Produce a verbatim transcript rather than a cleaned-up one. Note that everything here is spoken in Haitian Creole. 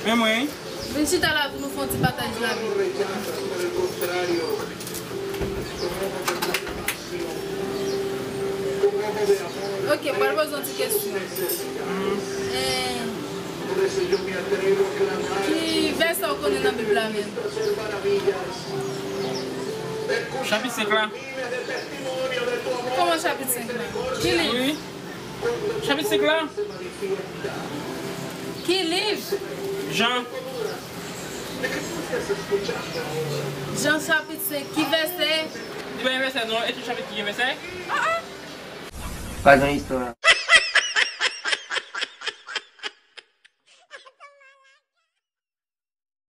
Mwen, mwen. Vin chita la pou nou fè yon ti pataj lavi. Ok, pral poze yon ti kesyon. Eh, ki vèsè w konnen nan Bib la menm? Chapit senk la. Kòman chapit senk la? Ki liv? Wi. Chapit senk la. Ki liv? Jan. Jan chapit senk, ki vèsè? Li pa gen vèsè non, e tout chapit ki gen vèsè? Ah, ah. Pa gen istwa.